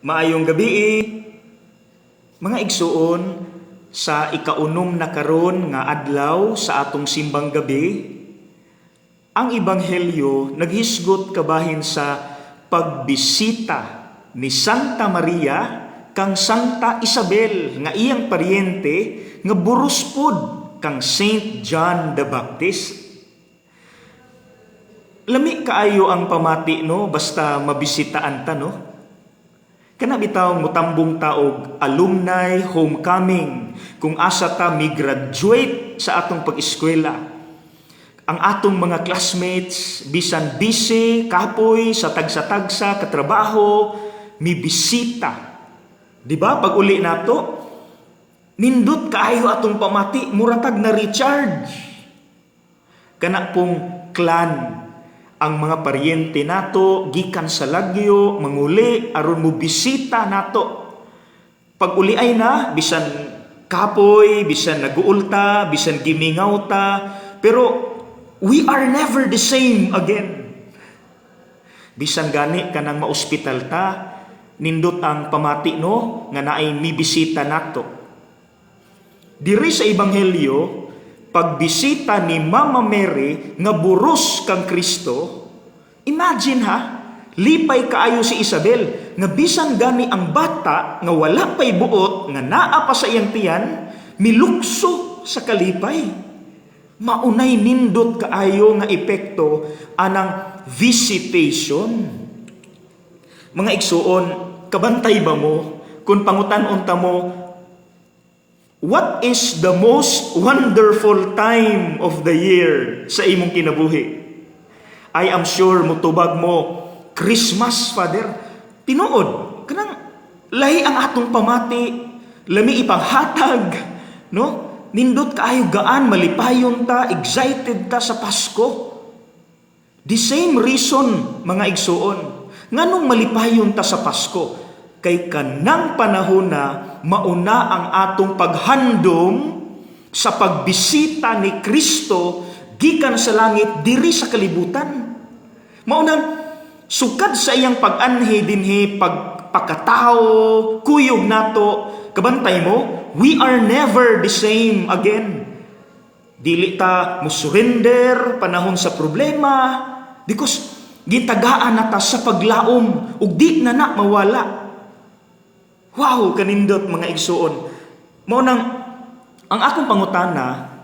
Maayong gabi, mga igsuon. Sa ikaunom na karon nga adlaw sa atong simbang gabi, ang ebanghelyo naghisgot kabahin sa pagbisita ni Santa Maria kang Santa Isabel nga iyang paryente nga buros pod kang Saint John the Baptist. Lami kaayo ang pamati, no, basta mabisitaan ta, no? Kana bitaw mutambong ta og alumni homecoming, kung asa ta mi-graduate sa atong pag-eskwela. Ang atong mga classmates, bisan busy, kapoy sa tagsa-tagsa katrabaho, mibisita. Di ba? Pag uli nato, nindot kaayo atong pamati, mura tag na recharge. Kana pong clan, ang mga paryente nato gikan sa lagyo manguli aron mo bisita nato. Pag uli ay na, bisan kapoy, bisan naguulta, bisan gimingaw ta, pero we are never the same again. Bisan gani kanang maospital ta, nindot ang pamati, no, nga naay mibisita nato. Diri sa ebanghelyo, pagbisita ni Mama Mary nga buros kang Kristo, imagine ha, lipay kaayo si Isabel nga bisan gani ang bata nga wala pay buot nga naa pa sa iyang tiyan, milukso sa kalipay. Maunay nindot kaayo nga epekto anang visitation. Mga igsuon, kabantay ba mo kung pangutan-on ta mo, "What is the most wonderful time of the year sa imong kinabuhi?" I am sure mutubag mo, "Christmas, Father." Tinuod, kanang lahi ang atong pamati, lami ipanghatag, no? Nindot kaayo gaan, malipayon ta, excited ta sa Pasko. The same reason, mga igsuon, nganong malipayon ta sa Pasko? Kay kanang panahon na mauna ang atong paghandom sa pagbisita ni Kristo gikan sa langit diri sa kalibutan. Maunang sukad sa iyang pag-anhi dinhi, pagpakatao, kuyog nato, kabantay mo, we are never the same again. Dili ta mo surrender panahon sa problema because gitagaan na ta sa paglaom ug di na na mawala. Wow, kanindot, mga igsuon. Mao nang ang akong pangutana,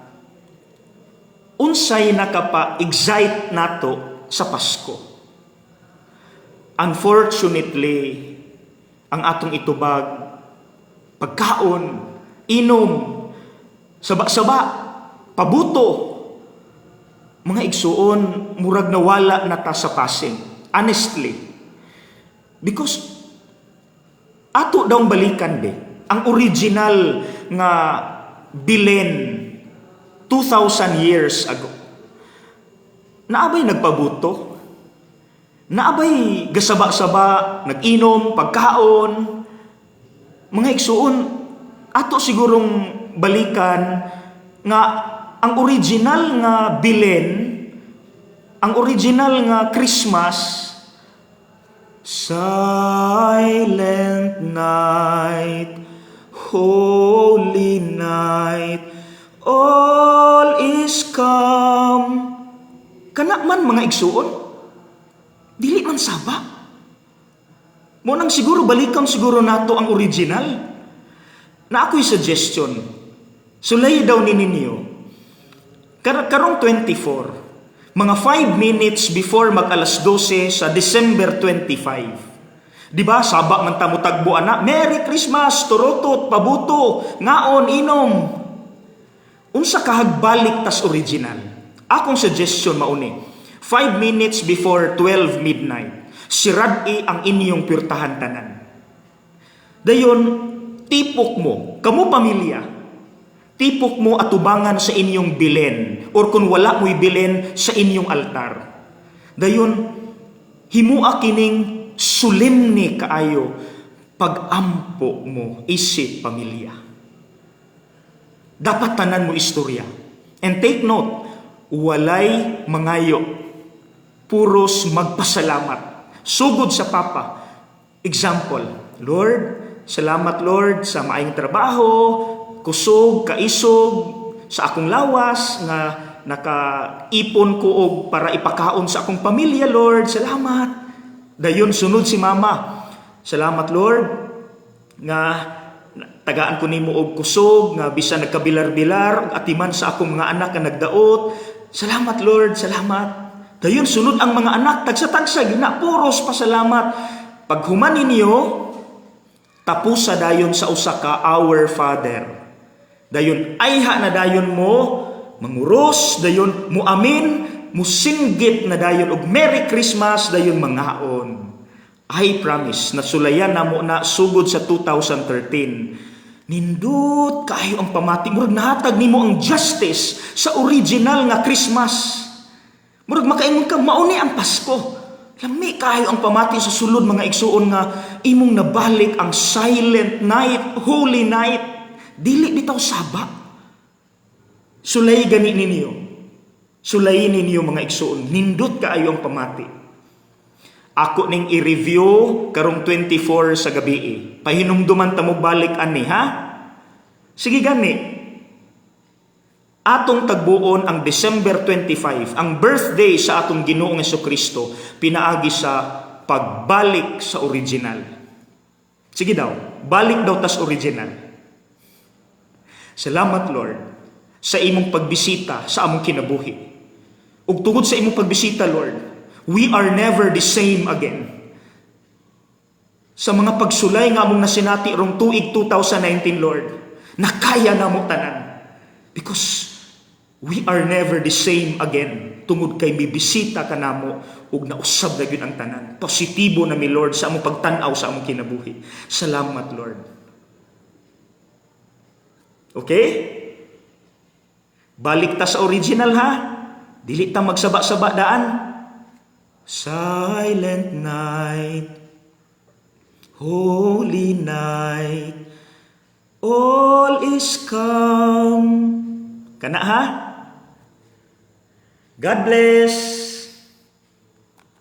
unsay nakapa-excite nato sa Pasko? Unfortunately, ang atong itubag, pagkaon, inom, saba-saba, pabuto. Mga igsuon, murag nawala na ta sa pasing. Honestly. Because ato daw balikan be ang original nga Belen 2,000 years ago. Naa bay nagpabuto? Naa bay gasaba-saba, nag-inom, pagkaon? Mga igsuon, ato sigurong balikan nga ang original nga Belen, ang original nga Christmas, "Silent night, holy night, all is calm." Kana man, mga igsuon, dili man saba. Mao nang siguro balikan siguro nato ang original. Na ako'y suggestion. Sulay daw ni ninyo. Karong 24, mga 5 minutes before mag alas 12 sa December 25. Di ba? Saba man ta mutagbo ana. Merry Christmas, turutot, pabuto, ngaon, inom. Unsa kahagbalik tas original? Akong suggestion mauni. 5 minutes before 12 midnight, sirad-i ang inyong pirtahan tanan. Dayon, tipok mo, kamo pamilya, tipok mo atubangan sa inyong bilen or kung wala mo'y bilen, sa inyong altar. Dayon, himua kining solemne kaayo pagampo mo isip pamilya. Dapat tanan mo istorya. And take note, walay mangayo. Puros magpasalamat. Sugod sa papa. Example, Lord, salamat, Lord, sa maayong trabaho, kusog, kaisog sa akong lawas nga nakaipon ko og para ipakaon sa akong pamilya, Lord. Salamat. Dayon sunod si mama. Salamat, Lord, nga tagaan ko nimo og kusog nga bisan nagkabilar-bilar ug atiman sa akong mga anak nga nagdaot. Salamat, Lord, salamat. Dayon sunod ang mga anak, tagsa-tagsa gyud na puros pasalamat. Paghuman ninyo, tapusa dayon sa usa ka Our Father. Dayon ayha na dayon mo manguros, dayon mo amin, musinggit na dayon og Merry Christmas, dayon mangaon. I promise, nasulayan namo na sugod sa 2013. Nindot kaayo ang pamati. Murag nahatag nimo ang justice sa original nga Christmas. Murag makaingon ka, mauni ang Pasko. Lami kaayo ang pamati sa sulod, mga igsuon, nga imong nabalik ang Silent Night, Holy Night. Dili bitaw saba. Sulay gani ninyo. Sulay ninyo, mga igsuon. Nindot kaayo ang pamati. Ako ning i-review karong 24 sa gabi. Pahinumduman ta mo balik ani, ha? Sige gani. Atong tagbuon ang December 25, ang birthday sa atong Ginoong Kristo, pinaagi sa pagbalik sa original. Sige daw, balik daw tas original. Salamat, Lord, sa imong pagbisita sa among kinabuhi. Ug tungod sa imong pagbisita, Lord, we are never the same again. Sa mga pagsulay nga among nasinati rong tuig 2019, Lord, nakaya namo tanan. Because we are never the same again tungod kay mibisita ka namo ug nausab na gyud ang tanan. Positibo na mi, Lord, sa among pagtan-aw sa among kinabuhi. Salamat, Lord. Okay? Balik ta sa original, ha. Dili ta magsaba-saba daan. Silent night, holy night, all is calm. Kana, ha? God bless.